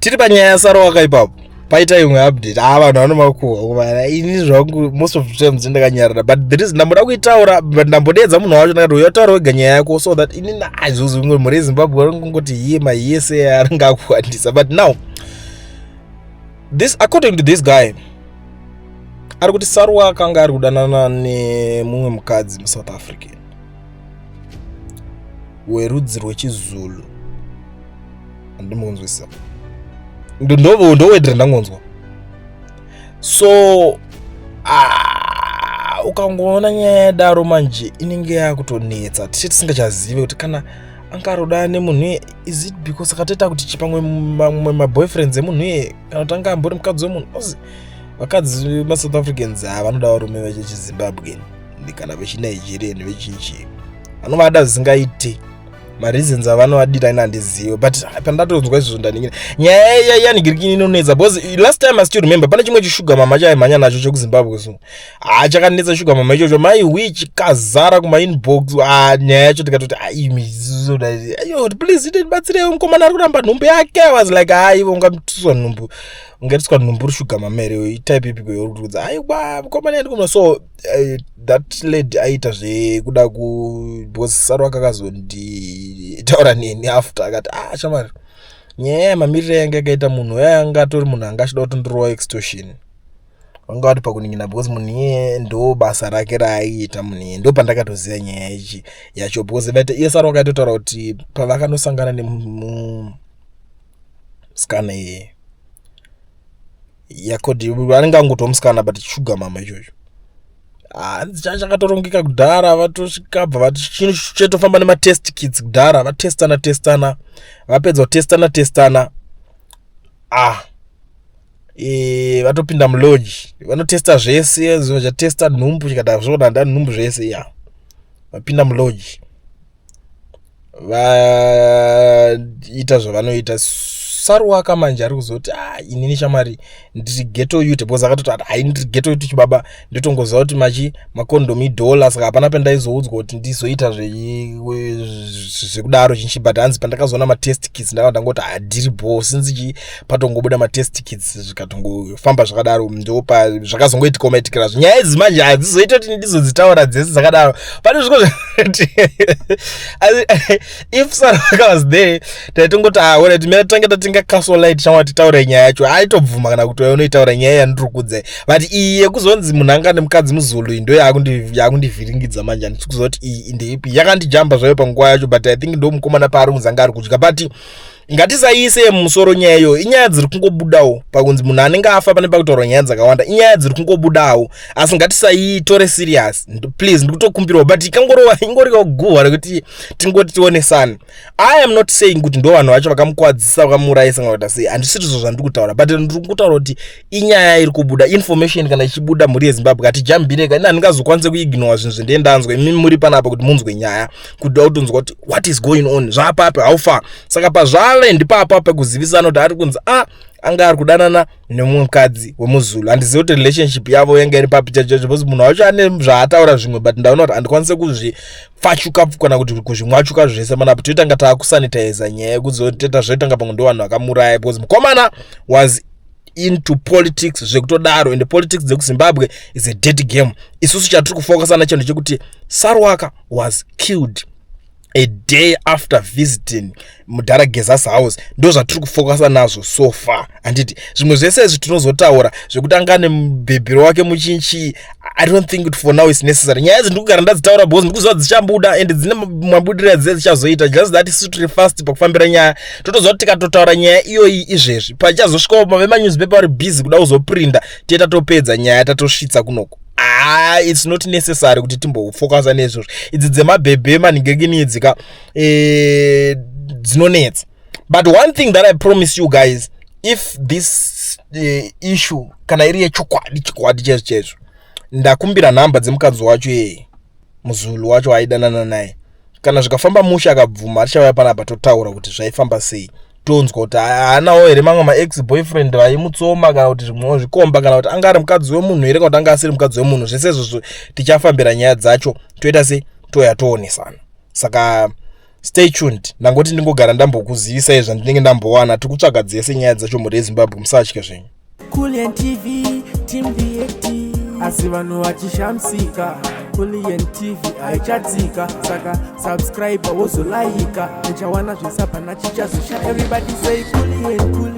Tiri panyaya yaSaruwaka ipapo, paita imwe update. Ah, vanhu vanomakuhwa kumana. Ini zvangu most of the times ndakanyarara, but there is ndamboda kuitaura, but ndambodedza munhu wacho, ndakati uyotaura wega nyaya yako, so that ini naizvozvo imwe mhuri yeZimbabwe vanongoti hiye mahiyese anenge akuwandisa. But now this, according to this guy, ari kuti Saruwaka akanga ari kudanana nemumwe mukadzi muSouth African werudzi rwechiZulu. Handimunzwisa, ndowedhera ndangonzwa. So, ah, ukangoona nyaya yadaro manje inenge yakutonetsa, tiche tisingachazive kuti kana anga aroda nemunhu iye, is it because akatoita kuti chipamwe mamwe maboyfriends emunhu iye, kana kuti anga ambori mukadzi wemunhu? Ozi vakadzi maSouth Africans ava vanoda varume vechiZimbabwean kana vechiNigerian, vechinchi, vanovada zvisingaiti. Mareasons avanovadira ina handizive, but pandatonzwa izvozvo ndaningira nyaya yanhingirikini inonetsa, because last time, I still remember, pane chimwe chishuga mama chaimhanya nacho chekuZimbabwe. So ha, chakanetsa shuga mama ichocho, maiwi, chikazara kumainbox. Nyaya yacho tikatoti, aimi, ayo, please itibatsirewo, mukomana ari kuramba nhumbu yake. I was like, aivo, ungatiswa nhumbu, ungaitiswa nhumbu uri shuga mama here? Itype ipiko yauri kuudza? Aiwa, mukomana ndikomana. So that lady aita zvekuda ku, because Saruwaka akazonditaura neni after, akati, "Ah, shamari, nyaya yemamiriro yanga yakaita munhu yanga atori munhu anga achida kutondorowa extortion." Vanga vati pakuningina, because munhu iyeye ndo basa rake raaiita munhu iyeye. Ndo pandakatoziva nyaya ichi yacho, because vaita iye Saruwaka aitotaura kuti pavakanosangana nemusikana iyeye yakodi, anenge angotwa musikana, but shuga mama ichocho hanzi chakatorongeka kudhara. Vatosvika bva vati chinhu chetofamba nematest kits kudhara, vatestana testana, vapedza kutestana testana, ah, vatopinda mulodge, vanotesta zvese, zvinhu zvatesta nhumbu, chikati zvona handa nhumbu zvese ya. Vapinda mulodge, vaita zvavanoita. Saruwaka manje ari kuzoti, "Ah, inini shamari ndiri ghetto youth," because akatoti, "Hai, ndiri ghetto youth chibaba, ndotongoziva kuti machi makondomu idhola, saka hapana pandaizoudzwa kuti ndizoita zvekudaro chinchi." But hanzi pandakazoona matest kits ndakava ndangoti hadiri bo, since chi patongobuda matest kits, zvikatongofamba zvakadaro. Ndopa zvakazongoitikawo maitikira. Nyaya idzi manje hadzizoita kuti ndizodzitaura dzese dzakadaro. Pane zviko zvekuti if Saruwaka was there, taitongoti, "Ah, alright, mira tange tatenga Castle Lite chamwa, titaure nyaya yacho." Aitobvuma kana kuti unoitaura nyaya yandiri kudzai, but iyi yekuzonzi munhu anga nemukadzi muZulu iyi ndo yakundivhiringidza manje. Handisi kuziva kuti iyi ndeipi, yakandijamba zvayo panguva yacho, but I think ndo mukomana paari kunzi anga ari kudya. But ngatisaiise mumusoro nyaya iyoyo. Inyaya dziri kungobudawo pakunzi munhu anenge afa, pane pakutaurwa nyaya dzakawanda. Inyaya dziri kungobudawo, asi ngatisaiitore serious, please, ndikutokumbirawo. But ikangorova ingorikawo guhwa rekuti tingoti tionesane. I am not saying kuti ndo vanhu vacho vakamukwadzisa, vakamuurayisa kana kuita sei. Handisirizvo zvandiri kutaura, but ndiri kutaura kuti inyaya iri kubuda, information kana ichibuda, mhuri yeZimbabwe, hatijambire. Ini handingazokwanise kuignora zvinhu zvendee ndanzwa. Imi muri panapa kuti munzwe nyaya, kuda kutonzwa kuti what is going on, zvapapi, how far. Saka pazvave ndipapa pekuzivisana kuti ari kunzi a anga ari kudanana nemumwe mukadzi wemuZulu. Handizivi kuti relationship yavo yanga iri papi chacho, because munhu wacho ane zvaataura zvimwe, but ndaona kuti handikwanise kuzvipfachuka kana kuti kuzvimwachuka zvese manapo. Toita nga taakusanitiza nyaya yekuzotoita zvoitanga pamwe ndo vanhu vakamuraya, because mukomana was into politics zvekutodaro, and politics dzekuZimbabwe is a dirty game. Isusu chatiri kufocusa nacho ndechekuti Saruwaka was killed a day after visiting mudhara Geza's house. Ndo zvatiri kufocusa nazvo so far, handiti? Zvimwe zvese izvi tinozotaura zvekuti anga nemubhebhero wake muchinchi, I don't think for now is necessary. Nyaya idzi ndikugara ndadzitaura because ndikuziva dzichambuda and dzine mabudiro adziye dzichazoita. Just that isu tiri fast pakufambira nyaya, totoziva kuti tikatotaura nyaya iyoyi izvezvi, pachazosvikawo vemanewspaper vari busy kuda kuzoprinda, tiye tatopedza nyaya, tatosvitsa kunoko. Ah, it's not necessary kuti timbofocusa neizvozvo. Idzi dzemabhebhe manhingekini idzika dzinonetsa. But one thing that I promise you guys, if this issue kana iri yechokwadi chokwadi chaizvo chaizvo, ndakumbira nhamba dzemukadzi wacho iyeye, muZulu wacho aidanana naye. Kana zvikafamba mushe, akabvuma, tichauya panapa totaura kuti zvaifamba sei, tonzwa kuti haanawo here mamwe maex boyfriend vaimutsoma, kana kuti zvimwewo zvikomba, kana kuti anga ari mukadzi wemunhu here, kana kuti anga asiri mukadzi wemunhu. Zvese izvozvo tichafambira nyaya dzacho, toita sei, toya toonesana. Saka Stay tuned. Ndangoti ndingogara ndambokuzivisai zvandinenge ndambowana. Tiri kutsvaga dzese nyaya dzacho, mhuri yeZimbabwe, musatye zvenyu. Kulian TV, Team VAT. Asi vanhu vachishamisika, Kulian TV haichatsika. Saka subscribe, wozolaika, uchawana zvese, hapana chichazosha. Everybody say Kulian, Kulian.